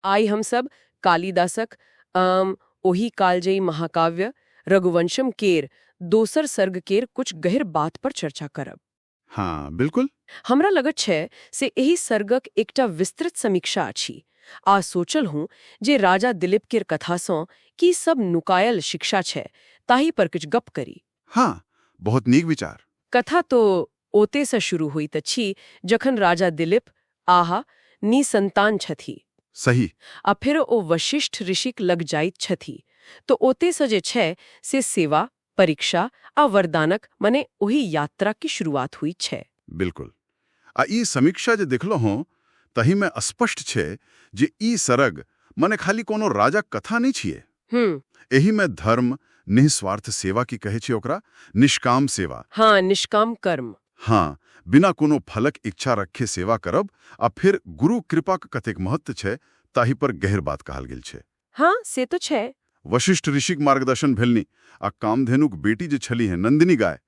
आइ हमसब कालिदासक ओहि कालजयी महाकाव्य रघुवंशम केर दोसर सर्ग केर कुछ गहिर बात पर चर्चा करब। हाँ, बिल्कुल। हमरा लगत छै से एहि सर्गक एकटा विस्तृत समीक्षा अछि आ सोचल हूँ जे राजा दिलीप केर कथासँ की सब नुकायल शिक्षा छै ताहि पर किछु गप करी। हाँ, बहुत नीक विचार। कथा तो ओते से शुरू होइत अछि जखन राजा दिलीप आहा निसंतान छथि। सही। आ फिर ओ वशिष्ठ ऋषिक लग जाइत छथि तो ओते से जे छै से सेवा, परीक्षा आ वरदानक मने ओहि यात्रा की शुरुआत हुई छै। बिल्कुल। आ ई समीक्षा जे देखलो हूँ तहीमे स्पष्ट छै जे ई सरग मने खाली कोनो राजाक कथा नहि छियै। एहिमे धर्म, निस्वार्थ सेवा की कहै छै ओकरा, निष्काम सेवा। हाँ, निष्काम कर्म। हाँ, बिना कोनो फलक इच्छा रखे सेवा करब आ फिर गुरु कृपाक कतेक महत्व छै ताहि पर गहर बात कहल गेल छै। हाँ, से तो छै। वशिष्ठ ऋषिक मार्गदर्शन भेलनि आ कामधेनुक बेटी जे छली है नंदिनी गाय,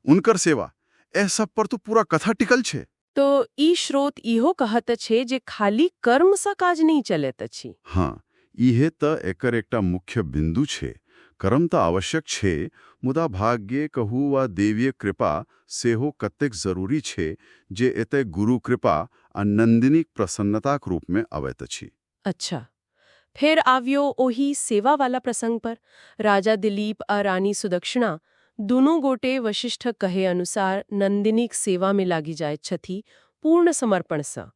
उनकर सेवा, एह सब पर तो पूरा कथा टिकल छै। तो ई स्रोत इहो कहत छै जे खाली कर्म सँ काज नहीं चलैत अछि। हाँ, इहे तऽ एकर एकटा मुख्य बिंदु छै। कर्म तऽ आवश्यक छै, मुदा भाग्य कहू वा देवीय कृपा सेहो कतेक जरूरी छै जे एतय गुरु कृपा आ नंदिनीक प्रसन्नताक रूपमे अबैत अछि। अच्छा, फेर आवियो ओही सेवा वाला प्रसंग पर। राजा दिलीप आ रानी सुदक्षिणा दुनू गोटे वशिष्ठ कहे अनुसार नंदिनीक सेवा में लागि जाइत छथि पूर्ण समर्पण सँ।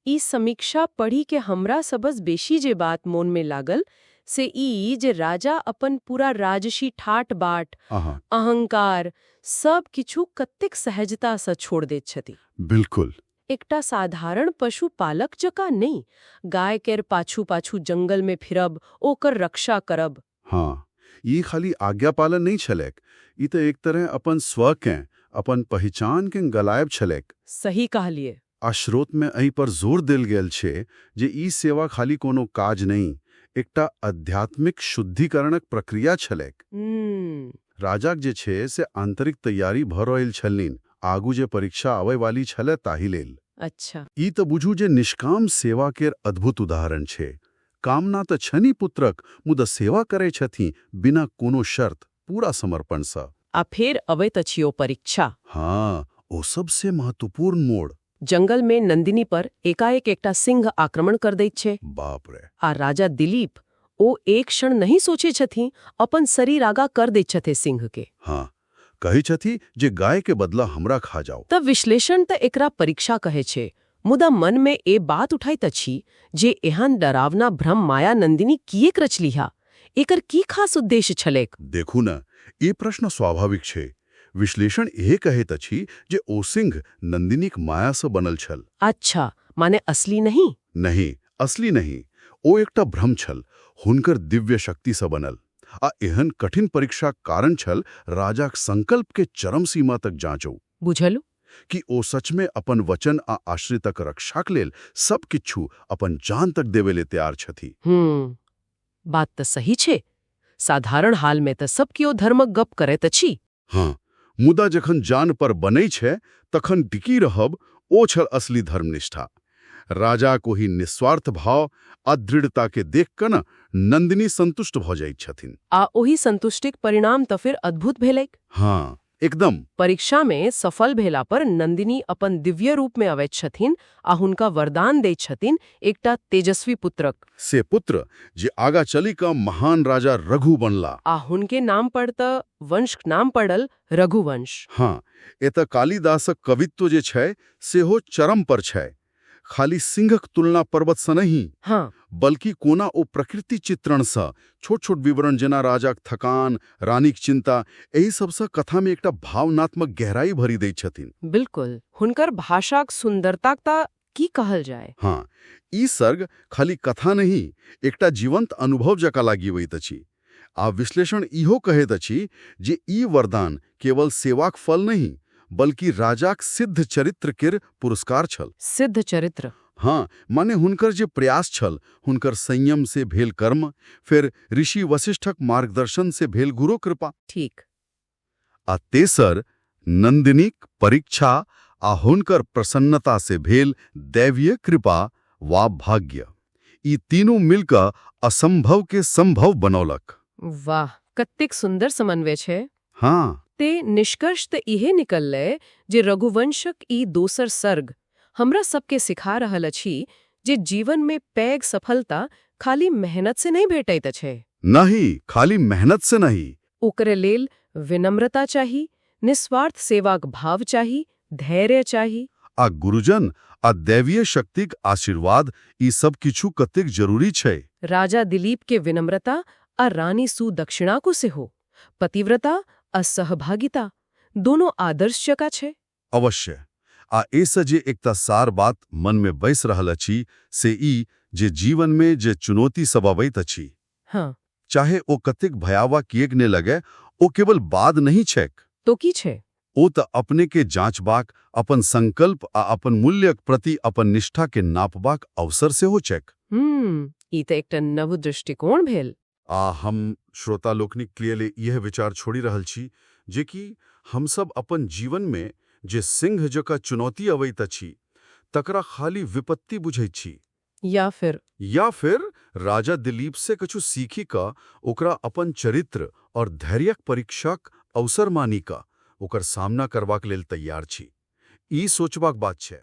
ई समीक्षा पढ़ी के हमरा सबस बेसी जे बात मोन में लागल से ई जे राजा अपन पूरा राजसी ठाट बाट, अहंकार सब किछु कतेक सहजता सँ छोड़ दैत छथि। बिल्कुल। एकटा साधारण पशुपालक जकाँ नहि, गाय केर पाछू पाछू जंगल में फिरब, ओकर रक्षा करब। हाँ, ई खाली आज्ञा पालन नहि छलैक, ई तऽ एक तरह अपन स्वकेँ, अपन पहिचानकेँ गलायब छलैक। सही कहलिए। आ स्रोतमे एहि पर जोर देल गेल छै जे ई सेवा खाली कोनो काज नहि, एकटा आध्यात्मिक शुद्धिकरणक प्रक्रिया छलैक। राजाक जे छै से आंतरिक तैयारी भऽ रहल छलनि आगू जे परीक्षा आबै वाली छलै ताहि लेल। ई तऽ बुझू जे निष्काम सेवा केर अद्भुत उदाहरण छै। कामना तऽ छनि पुत्रक, मुदा सेवा करै छथिन बिना कोनो शर्त, पूरा समर्पणसँ। आ फेर अबैत अछि ओ परीक्षा। हाँ, ओ सबसे महत्वपूर्ण मोड़। जंगल में नंदिनी पर एकाएक एकटा सिंह आक्रमण कर दैत छै। बाप रे। आ राजा दिलीप ओ एक क्षण नहीं सोचे छथिन, अपन शरीर आगा कर दैत छथि सिंह के। हाँ, कहै छथि जे गाय के बदला हमरा खा जाओ। तब विश्लेषण तऽ एकरा परीक्षा कहै छै, मुदा मन में ए बात उठाइत अछि जे एहन डरावना भ्रम माया नंदिनी किएक रचलीहा? एकर की खास उद्देश्य छलैक? देखू न, ई प्रश्न स्वाभाविक छै। विश्लेषण इहे कहैत अछि जे ओ सिंह नंदिनीक मायासँ बनल छल। अच्छा, माने असली नहीं? नहीं, असली नहीं। ओ एकटा भ्रम छल, हुनकर दिव्य शक्तिसँ बनल। आ एहन कठिन परीक्षाक कारण छल राजाक संकल्प के चरम सीमा तक जाँचो। बुझलु। कि ओ सचमे अपन वचन आ आश्रितक रक्षाक लेल सब किछु, अपन जान तक देवे ले तैयार छथि। बात तऽ सही छै। साधारण हाल में तऽ सब केओ धर्मक गप करैत अछि। हाँ, मुदा जखन जान पर बनै छै तखन टिकी रहब, ओ छल असली धर्मनिष्ठा। राजाक ओहि निस्वार्थ भाव आ दृढ़ता के देख कऽ न नंदिनी संतुष्ट भऽ जाइत छथिन। आ ओहि संतुष्टिक परिणाम तऽ फिर अद्भुत भेलैक। हाँ, एकदम। परीक्षा में सफल भेला पर नंदिनी अपन दिव्य रूप में अबैत छथिन आ हुनका वरदान दैत छथिन एकटा तेजस्वी पुत्रक। से पुत्र जे आगा चली कऽ महान राजा रघु बनला। आ हुनके नाम पर तऽ वंशक नाम पड़ल रघुवंश। हाँ, एतऽ कालिदासक कवित्व जे छै सेहो चरम पर छै। खाली सिंहक तुलना पर्वतसँ नहि, बल्कि कोना ओ प्रकृति चित्रणसँ, छोट छोट विवरण जेना राजाक थकान, रानीक चिंता, एहि सबसँ कथामे एकटा भावनात्मक गहराई भरि दैत छथिन। बिल्कुल, हुनकर भाषाक सुंदरताक तऽ की कहल जाय। हाँ, ई सर्ग खाली कथा नहि, एकटा जीवंत अनुभव जकाँ लागिबैत अछि। आ विश्लेषण इहो कहैत अछि जे ई वरदान केवल सेवाक फल नहि, बल्कि राजाक सिद्ध चरित्र केर पुरस्कार छल। सिद्ध चरित्र? हाँ, माने हुनकर जे प्रयास छल, हुनकर संयम से भेल कर्म, फिर ऋषि वशिष्ठक मार्गदर्शन से भेल गुरु कृपा। आ तेसर नंदिनीक परीक्षा आ हुनकर प्रसन्नता से भेल दैवीय कृपा वा भाग्य। ई तीनू मिलकऽ असंभव के संभव बनौलक। वाह, कतेक सुंदर समन्वय छै। हाँ। ते निष्कर्ष तऽ इहे निकललै जे रघुवंशक ई दोसर सर्ग हमरा सबके सिखा रहल अछि जे जीवन में पैघ सफलता खाली मेहनत से नहीं भेटैत अछि। नहीं, खाली मेहनत से नहीं। ओकरे लेल विनम्रता चाही, निस्वार्थ सेवाक भाव चाही, धैर्य चाही। आ गुरुजन आ दैवीय शक्तिक आशीर्वाद, ई सब किछु कतेक जरूरी छै। राजा दिलीप के विनम्रता आ रानी सुदक्षिणा को सेहो पतिव्रता आ सहभागिता दोनों आदर्श जकाँ छै। अवश्य। आ एहिसँ जे एकटा सार बात मनमे बैस रहल अछि से ई जे जीवनमे जे चुनौती सब अबैत अछि, चाहे ओ कतेक भयावह किएक ने लगे, ओ केवल बाद नहीं छैक। तो की छै? ओ तऽ अपने के जांचबाक, अपन संकल्प आ अपन मूल्यक प्रति अपन निष्ठा के नापबाक अवसर सेहो छैक। ई तऽ एकटा नव दृष्टिकोण भेल। आ हम श्रोता लोकनिक लेल इएह विचार छोड़ि रहल छी जे कि हमसब अपन जीवनमे जे सिंह जकाँ चुनौती अबैत अछि तकरा खाली विपत्ति बुझैत छी या फिर या फिर राजा दिलीप से किछु सीखी कऽ ओकरा अपन चरित्र और धैर्यक परीक्षाक अवसर मानि कऽ ओकर सामना करबाक लेल तैयार छी, ई सोचबाक बात छै।